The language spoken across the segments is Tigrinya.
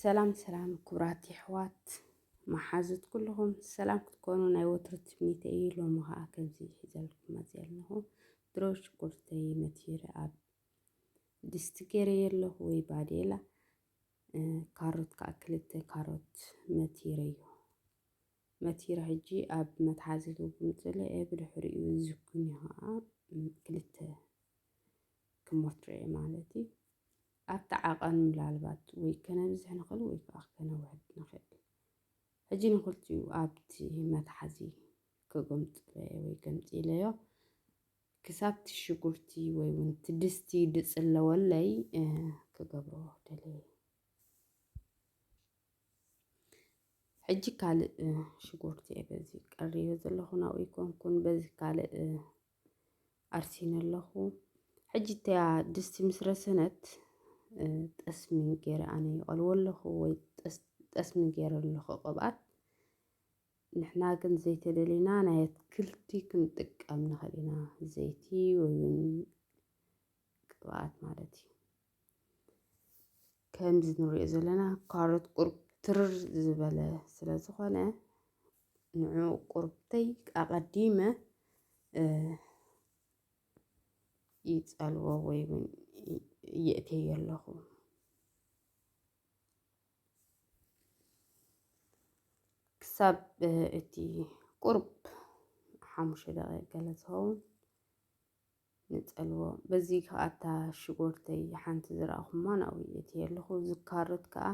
ሰላም ሰላም ክቡራት የሕዋት መሓዙት ኩልኹም ሰላም ክትኮኑ ናይ ወትሩ ትምኒተይ እዩ። ሎሚ ኸዓ ከምዚ ሒዘልኩም መፅየ ኣለኹ። ድሮ ሽጉርተይ መቲረ ኣብ ድስቲ ገይረዮ ኣለኹ ወይ ባዴላ። እ፣ ካሮት ከዓ ክልተ ካሮት መቲረዮ። መቲረ ሕጂ ኣብ መትሓዚ ክጉምፅሎ እየ። ብድሕሪኡ ዝኩኒ ኸዓ፣ እ፣ ክልተ ክሞትሮ እየ ማለት እዩ። ኣብቲ ዓቐን ምናልባት ወይ ከነብዝሕ ንኽእል ወይ ከዓ ከነውሕድ ንኽእል። ሕጂ ንኽልቲኡ ኣብቲ መትሓዚ ክጉምፅሎ እየ ወይ ገምፂለዮ። ክሳብ እቲ ሽጉርቲ ወይ እውን እቲ ድስቲ ድፅለወለይ፣ እ፣ ክገብሮ ደልየ። ሕጂ ካልእ፣ እ፣ ሽጉርቲ እየ በዚ ቀርዮ ዘለኹ፣ ናብኡ ይኮንኩን በዚ ካልእ፣ እ፣ ኣርሲነ ኣለኹ። ሕጂ እቲያ ድስቲ ምስ ረሰነት፣ እ፣ ጠስሚ ገይረ ኣነ ይቐልዎ ኣለኹ ወይ ጠስ-፣ ጠስሚ ገይረ ኣለኹ ቅብኣት። ንሕና ግን ዘይተደሊና ናይ ኣትክልቲ ክንጥቀም ንኽእል ኢና። ዘይቲ ወይ እውን ቅብኣት ማለት እዩ። ከምዚ ንሪኦ ዘለና ካሮት ቁሩብ ትርር ዝበለ ስለ ዝኾነ ንዕኡ ቁሩብተይ ኣቐዲመ፣ እ፣ ይጸልዎ ወይ እውን ይ-፣ የእትየዮ ኣለኹ። ክሳብ፣ እ፣ እቲ ቁሩብ ሓሙሽተ ደቂቕ ገለ ዝኸውን ንጸልዎ። በዚ ከኣ እታ ሽጉርተይ ሓንቲ ዝረኣኹማ ናብኡ የእትየ ኣለኹ። እዚ ካሮት ከኣ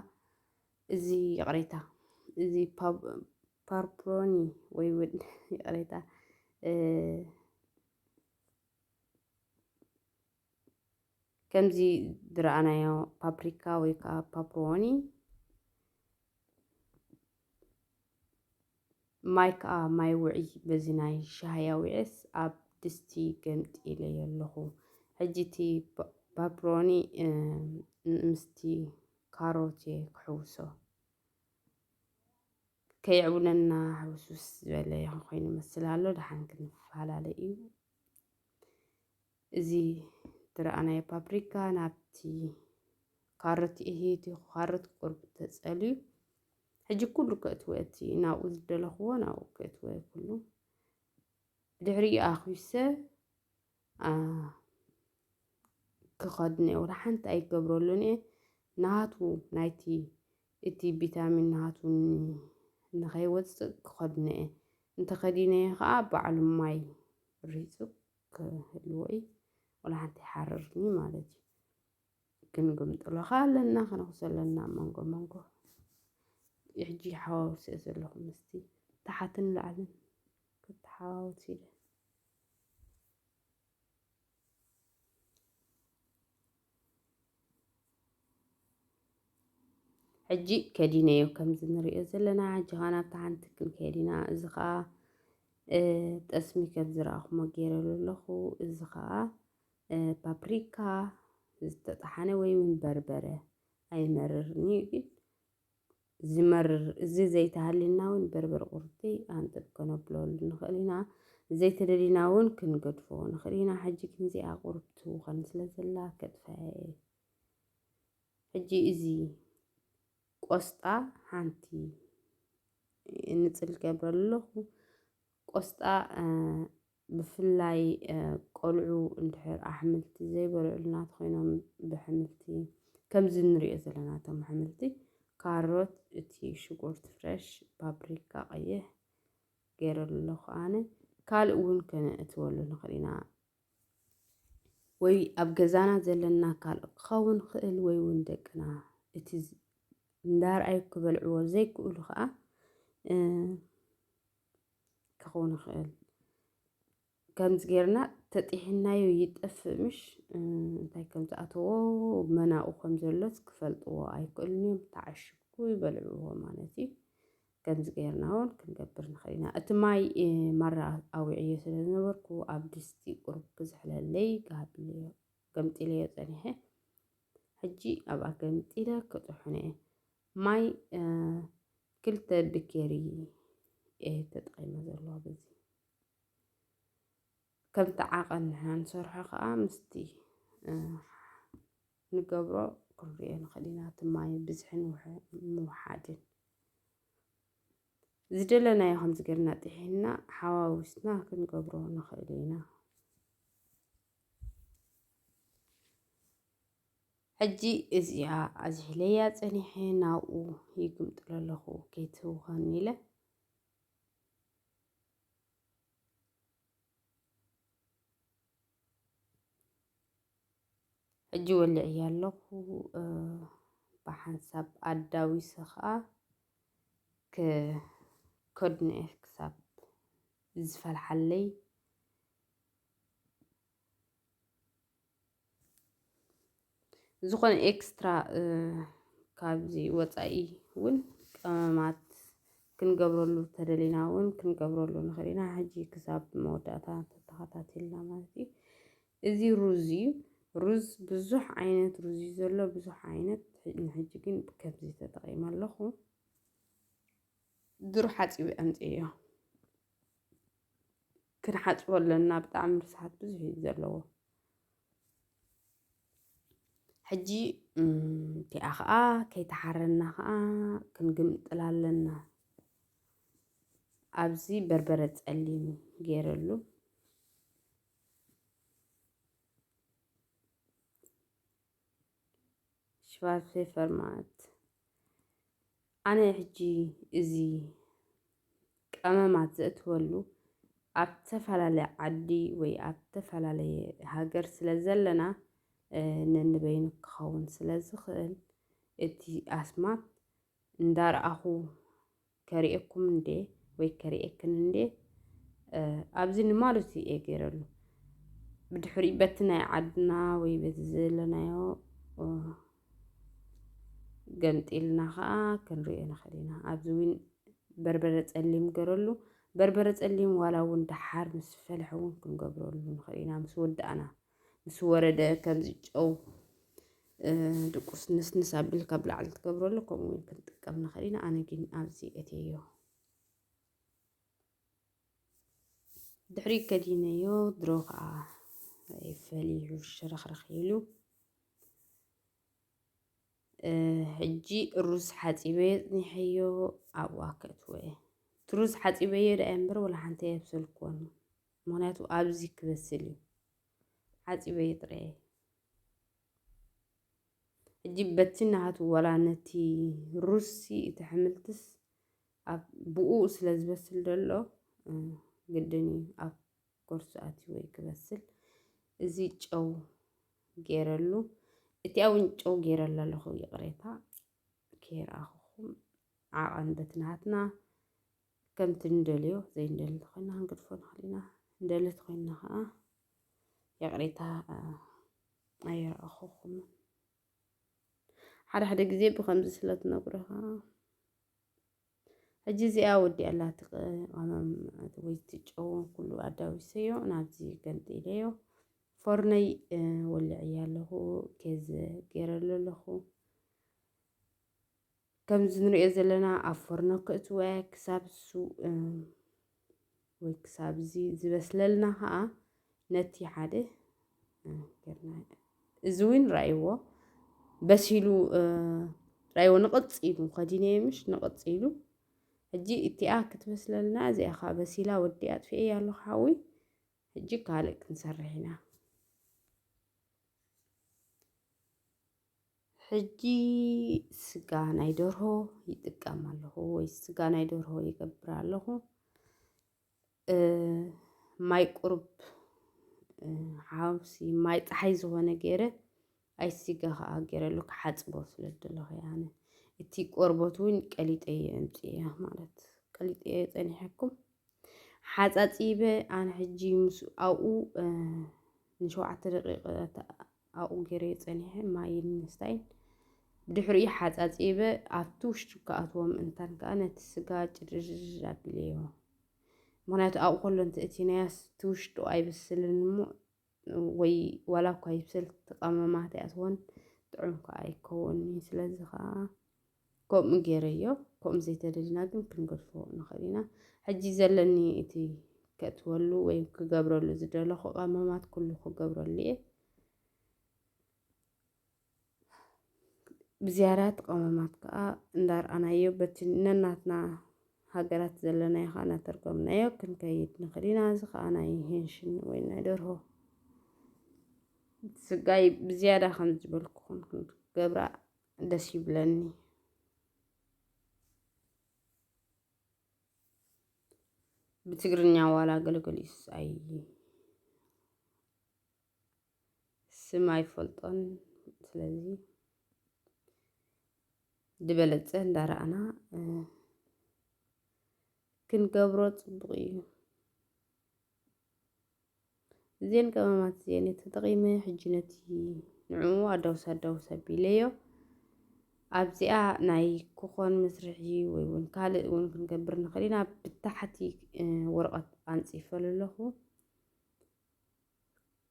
እዚ፣ ይቕሬታ፣ እዚ ፓብ-፣ ፓርፕሮኒ ወይ እውን ይቕሬታ፣ እ፣ ከምዚ ዝረኣናዮ ፓፕሪካ ወይ ከዓ ፓፕሮኒ ማይ ከዓ ማይ ውዒ በዚ ናይ ሻሂ ኣውዒስ ኣብ ድስቲ ገምጢለዮ ኣለኹ። ሕጂ እቲ ፓ-፣ ፓፕሮኒ፣ እ፣ ምስቲ ካሮት እየ ክሕውሶ። ከየዕውለና ሕውስውስ ዝበለ ኮይኑ ይመስል ኣሎ። ደሓን ክንፈላለ እዩ። እዚ ዝረኣናዮ ፓፕሪካ ናብቲ ካሮት እየ፣ እቲ ካሮት ቁሩብ ተጸልዩ። ሕጂ ኩሉ ከእትዎ፣ እቲ ናብኡ ዝደለኽዎ ናብኡ ከእትዎ እየ ኩሉ። ብድሕሪኡ ኣኹይሰ፣ አ፣ ክኸድኖ እየ። ወላ ሓንቲ ኣይገብረሉን እየ። ናቱ ናይቲ፣ እቲ ቪታሚን ናቱ ን-፣ ንኸይወጽእ ክኸድኖ እየ። እንተኸዲነዮ ኸኣ ባዕሉ ማይ ሪጹ ክህልዎ እዩ። ወላ ሓንቲ ይሓርርኒ ማለት እዩ። ክንግምጥሎ ኸኣ ኣለና፣ ክነኽሶ ኣለና ኣብ መንጎ መንጎ። ሕጂ ይሓዋውስ እየ ዘለኹ ምስቲ ታሕትን ላዕልን ክተሓዋወስ ኢለ። ሕጂ ከዲነዮ ከምዚ ንሪኦ ዘለና፣ ሕጂ ኸኣ ናብታ ሓንቲ ክንከይድ ኢና። እዚ ኸኣ፣ እ፣ ጠስሚ ከም ዝረኣኹሞ ገይረሉ ኣለኹ። እዚ ኸኣ፣ እ፣ ፓፕሪካ ዝተጠሓነ ወይ እውን በርበረ ኣይመርርን እዩ፣ ግን ዝመርር፣ እዚ ዘይተሃልዩና እውን በርበረ ቁርቲ ኣንጥብ ከነብለሉ ንኽእል ኢና። ዘይተደሊና እውን ክንገድፎ ንኽእል ኢና። ሕጂ ግን እዚኣ ቁሩብ ትውኸን ስለ ዘላ ከጥፍኣ እየ። ሕጂ እዚ ቆስጣ ሓንቲ ንጽል ገብረሉ ኣለኹ። ቆስጣ፣ እ፣ ብፍላይ፣ እ፣ ቆልዑ እንድሕር ኣሕምልቲ ዘይበልዑልና ተኾይኖም ብሕምልቲ ከምዚ ንሪኦ ዘለና እቶም ኣሕምልቲ ካሮት፣ እቲ ሽጉርቲ ፍረሽ፣ ፓፕሪካ ቀይሕ ገይረሉ ኣለኹ ኣነ። ካልእ እውን ከነእትወሉ ንኽእል ኢና። ወይ ኣብ ገዛና ዘለና ካልእ ክኸውን ይኽእል፣ ወይ እውን ደቅና እቲ ዝ-፣ እንዳርኣዩ ክበልዕዎ ዘይክእሉ ኸኣ፣ እ፣ ክኸውን ይኽእል። ከምዚ ጌርና ተጢሒናዮ ይጠፍእ ምሽ፣ እ፣ እንታይ ከም ዝኣተዎ መናኡ ከም ዘሎስ ክፈልጥዎ ኣይክእሉን እዮም። ተዓሽጉ ይበልዕዎ ማለት እዩ። ከምዚ ጌርና እውን ክንገብር ንኽእል ኢና። እቲ ማይ፣ እ፣ ማራ ኣውዕዮ ስለ ዝነበርኩ ኣብ ድስቲ ቁሩብ ክዝሕለለይ ጋብለዮ፣ ገምጢለዮ ጸኒሐ። ሕጂ ኣብኣ ገምጢለ ክጥሕኖ እየ። ማይ፣ እ፣ ክልተ ብኬሪ እየ ተጠቒመ ዘለኹ። በዚ ከምቲ ዓቐን ንሕና ንሰርሖ ከዓ ምስቲ፣ እ፣ ንገብሮ ክንሪኦ ንኽእል ኢና። እቲ ማይ ብዝሕን ውሕ-፣ ምውሓድን ዝደለናዮ ከምዚ ጌርና ጥሒንና ሓዋዊስና ክንገብሮ ንኽእል ኢና። ሕጂ እዚኣ ኣዝሒለያ ጸኒሐ ናብኡ ይግምጥሎ ኣለኹ ከይትህውኸኒ ኢለ። ሕጂ ወሊዐያ ኣለኹ። እ፣ ብሓንሳብ ኣዳዊሰ ኸኣ ክ-፣ ከድንኤ ክሳብ ዝፈልሓለይ። ዝኾነ ኤክስትራ፣ እ፣ ካብዚ ወጻኢ እውን ቀመማት ክንገብረሉ ተደሊና እውን ክንገብረሉ ንኽእል ኢና። ሕጂ ክሳብ መወዳእታ ተተኸታተልና ማለት እዩ። እዚ ሩዝ እዩ። ሩዝ ብዙሕ ዓይነት ሩዝ እዩ ዘሎ፣ ብዙሕ ዓይነት። ንሕጂ ግን ከምዚ ተጠቒመ ኣለኹ። ድሮ ሓጺበ ኣምጽኤዮ። ክንሓጽቦ ኣለና፣ ብጣዕሚ ርስሓት ብዙሕ እዩ ዘለዎ። ሕጂ፣ እም፣ እቲኣ ኸኣ ከይተሓረና ኸኣ ክንግምጥላ ኣለና። ኣብዚ በርበረ ጸሊም ገይረሉ። ሽባብ ፔፐር ማለት ኣነ ሕጂ እዚ ቀመማት ዘእትወሉ ኣብ ዝተፈላለየ ዓዲ ወይ ኣብ ዝተፈላለየ ሃገር ስለ ዘለና፣ እ፣ ነንበይኑ ክኸውን ስለ ዝኽእል፣ እቲ ኣስማት እንዳረኣኹ ከርእየኩም እንዴ ወይ ከርእየክን እንዴ፣ እ፣ ኣብዚ ንማለቱ እየ ገይረሉ። ብድሕሪኡ በቲ ናይ ዓድና ወይ በቲ ዘለናዮ፣ እ፣ ገምጢልና ኸኣ ክንርእዮ ንኽእል ኢና። ኣብዚ እውን በርበረ ጸሊም ገረሉ። በርበረ ጸሊም ዋላ እውን ደሓር ምስ ፈልሐ እውን ክንገብረሉ ንኽእል ኢና፣ ምስ ወዳእና። ምስ ወረደ ከምዚ ጨው፣ እ፣ ድቁስ ንስንስ ኣቢልካ ብላዕሊ ትገብረሉ፣ ከምኡ እውን ክንጥቀም ንኽእል ኢና። ኣነ ግን ኣብዚ እትየዮ። ድሕሪ ከዲነዮ ድሮ ኸዓ ፈሊሑ ሽርኽርኽ ኢሉ። እ፣ ሕጂ ሩዝ ሓጺበዮ ጽኒሐዮ ኣብኡ ከእትዎ እየ። እቲ ሩዝ ሓጺበዮ ደኣ እምበር ወላ ሓንቲ ኣየብሰልኩዎን። ምኽንያቱ ኣብዚ ክበስል እዩ። ሓጺበዮ ጥራይ እየ። ሕጂ በቲ ናቱ ዋላ ነቲ ሩዝሲ እቲ ኣሕምልትስ ኣብ ብኡ ስለ ዝበስል ዘሎ፣ እ፣ ግድን እዩ ኣብ ጎርሱ ኣትዩ ወይ ክበስል። እዚ ጨው ገይረሉ፣ እቲኣ እውን ጨው ገይረላ ኣለኹ፣ ይቕሬታ ከይረኣኹኹም። ዓቐን በቲ ናትና ከምቲ ንደልዮ፣ ዘይንደሊ እንተኾይና ክንገድፎ ንኽእል ኢና። ንደሊ እንተኾይና ኸዓ ይቕሬታ፣ እ፣ ኣይረኣኹኹምን። ሓደ ሓደ ግዜ ብኸምዚ ስለ ትነግሮ ኸዓ፣ ሕጂ እዚኣ ወዲኣ ኣላ፣ እቲ ቀመም ወይ እቲ ጨው ኩሉ ኣዳዊሰዮ፣ ናብዚ ገንጢለዮ። ፎርነይ፣ እ፣ ወሊዐያ ኣለኹ፣ ኬዝ ገይረሉ ኣለኹ። ከምዚ ንሪኦ ዘለና ኣብ ፎርኖ ከእትዎ እየ ክሳብ እሱ፣ እ፣ ወይ ክሳብ እዚ ዝበስለልና ኸዓ ነቲ ሓደ፣ እ፣ ጌርና። እዚ እውን ራእይዎ በሲሉ፣ እ፣ ራእይዎ ንቕጽ ኢሉ ከዲነዮ ምሽ ንቕጽ ኢሉ። ሕጂ እቲኣ ክትበስለልና እዚኣ ኸዓ በሲላ ወዲኣ ኣጥፊኤያ ኣለኹ ሓዊ። ሕጂ ካልእ ክንሰርሕ ኢና። ሕጂ ስጋ ናይ ደርሆ ይጥቀም ኣለኹ፣ ወይ ስጋ ናይ ደርሆ ይገብር ኣለኹ። እ፣ ማይ ቁሩብ፣ እ፣ ሓውሲ ማይ ጸሓይ ዝኾነ ገይረ፣ ኣይ ስጋ ኸዓ ገይረሉ ክሓጽቦ ስለ ዝደለኹ እየ ኣነ። እቲ ቆርበት እውን ቀሊጠ እየ ኣምጽኤ ማለት፣ ቀሊጠ እየ ጸኒሐኩም። ሓጻጺበ ኣነ ሕጂ ምስ ኣብኡ፣ እ፣ ንሸውዓተ ደቂቕ ኣብኡ ገይረ ጸኒሐ፣ ማይን ምስታይን። ብድሕሪኡ ሓጻጺበ ኣብቲ ውሽጡ ክኣትዎ ምእንታን ከኣ ነቲ ስጋ ጭርር ኣቢለዮ። ምኽንያቱ ኣብኡ ከሎ እንተእቲናያስ እቲ ውሽጡ ኣይበስልን እሞ፣ ወይ ዋላ እኳ ይብሰል፣ እቲ ቀመማት ኣይኣትዎን፣ ጥዑም ከኣ ኣይከውንን እዩ። ስለዚ ከኣ ከምኡ ገይረዮ። ከምኡ ዘይተደሊና ግን ክንገድፎ ንኽእል ኢና። ሕጂ ዘለኒ እቲ ከእትወሉ ወይ ክገብረሉ ዝደለኹ ቀመማት ኩሉ ክገብረሉ እየ። ብዝያዳ እቲ ቀመማት ከዓ እንዳርኣናዮ በቲ ነናትና ሃገራት ዘለናዮ ከዓ እናተርጎምናዮ ክንከይድ ንኽእል ኢና። እዚ ከዓ ናይ ሄንሽን ወይ ናይ ደርሆ ስጋይ ብዝያዳ ከም ዝበልኩኹን ክንገብራ ደስ ይብለኒ። ብትግርኛ ዋላ ገለገሊኡስ ኣይ ስም ኣይፈልጦን። ስለዚ ዝበለጸ እንዳረኣና ክንገብሮ ጽቡቕ እዩ። እዚን ቀመማት እዚን ተጠቒመ ሕጂ ነቲ ንዕኡ ኣዳውስ ኣዳውስ ኣቢለዮ። ኣብዚኣ ናይ ክኾን መስርሒ ወይ እውን ካልእ እውን ክንገብር ንኽእል ኢና። ብታሕቲ ወረቐት ኣንፂፈሉ ኣለኹ።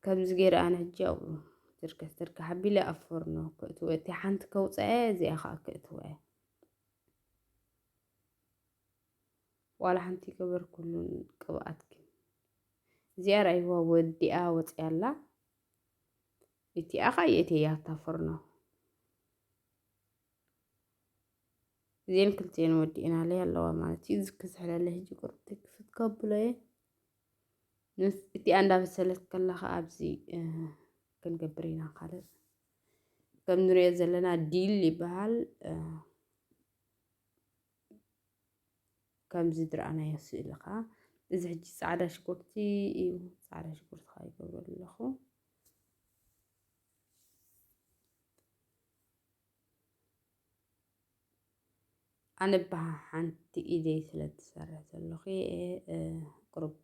ከምዚ ገይረ ኣነ ሕጂ ኣብኡ ዝርከስ ዝርከ ሓቢለ ኣብ ፎርኖ ክእትወ እቲ ሓንቲ ከውፀአ እዚኣ ከዓ ክእትወ ዋላ ሓንቲ ገበርኩሉን ቅብኣት ግን እዚኣ ራይዋ ወዲኣ ወፂያ ኣላ። እቲኣ ከዓ የእትያ ኣብታ ፎርኖ። እዚአን ክልቲአን ወዲእናለይ ኣለዋ ማለት እዩ። እዚ ክስሕለለ ሕጂ ቁርብቲ ክፍት ከብሎ እየ። እቲኣ እንዳበሰለት ከላ ከዓ ኣብዚ ክንገብር ኢና። ካልእ ከም ንሪኦ ዘለና ዲል ይበሃል። ከምዚ ዝረኣናዮ ስእሊ ከዓ እዚ ሕጂ ፃዕዳ ሽጉርቲ እዩ። ፃዕዳ ሽጉርቲ ከዓ ይገብረሉ ኣለኹ። ኣነ ብሓንቲ ኢደይ ስለ ትሰርሕ ዘለኹ ቁሩብ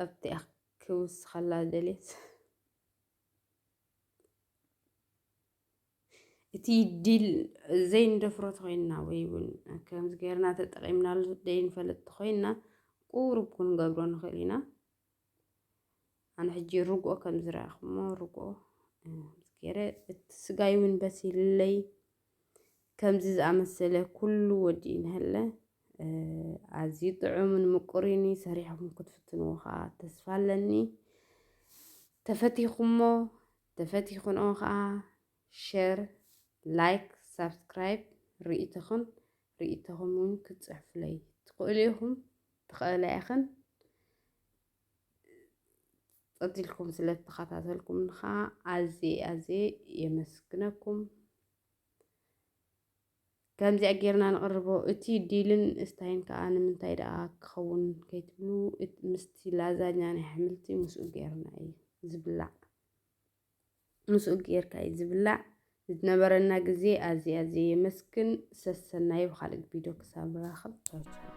ኣብቲኣ ክውስኸላ ደልየት እቲ ዲል ዘይንደፍሮ ተኮይንና ወይ እውን ከምዚ ገይርና ተጠቂምናሉ ዘይንፈልጥ ተኮይንና ቁሩብ ክንገብሮ ንኽእል ኢና። ኣነ ሕጂ ርግኦ ከም ዝረኣኹሞ ርግኦ ገይረ እቲ ስጋይ እውን በሲልለይ ከምዚ ዝኣመሰለ ኩሉ ወዲኡ ንህለ ኣዝዩ ጥዑምን ምቁሪን እዩ። ሰሪሕኩም ክትፍትንዎ ከዓ ተስፋ ኣለኒ። ተፈቲኹሞ ተፈቲኹንኦ ከዓ ሸር፣ ላይክ፣ ሳብስክራይብ ርእይቶኽን ርእይቶኹም እውን ክትፅሕፉለይ ትኽእሉ ኢኹም። ትኽእላ ኢኽን። ጸቲልኩም ስለ እተኸታተልኩም ከዓ ኣዝየ ኣዝየ የመስግነኩም። ከምዚኣ ጌርና ንቕርቦ። እቲ ዲልን እስታይን ከዓ ንምንታይ ደኣ ክኸውን ከይትብሉ፣ እት-፣ ምስቲ ላዛኛ ናይ ኣሕምልቲ ምስኡ ጌርና እዩ ዝብላዕ። ምስኡ ጌርካ እዩ ዝብላዕ። ዝነበረና ግዜ ኣዝየ ኣዝየ የመስግን። ሰሰናዩ ብኻልእ ቪድዮ ክሳብ ንራኸብ። ቻው ቻው።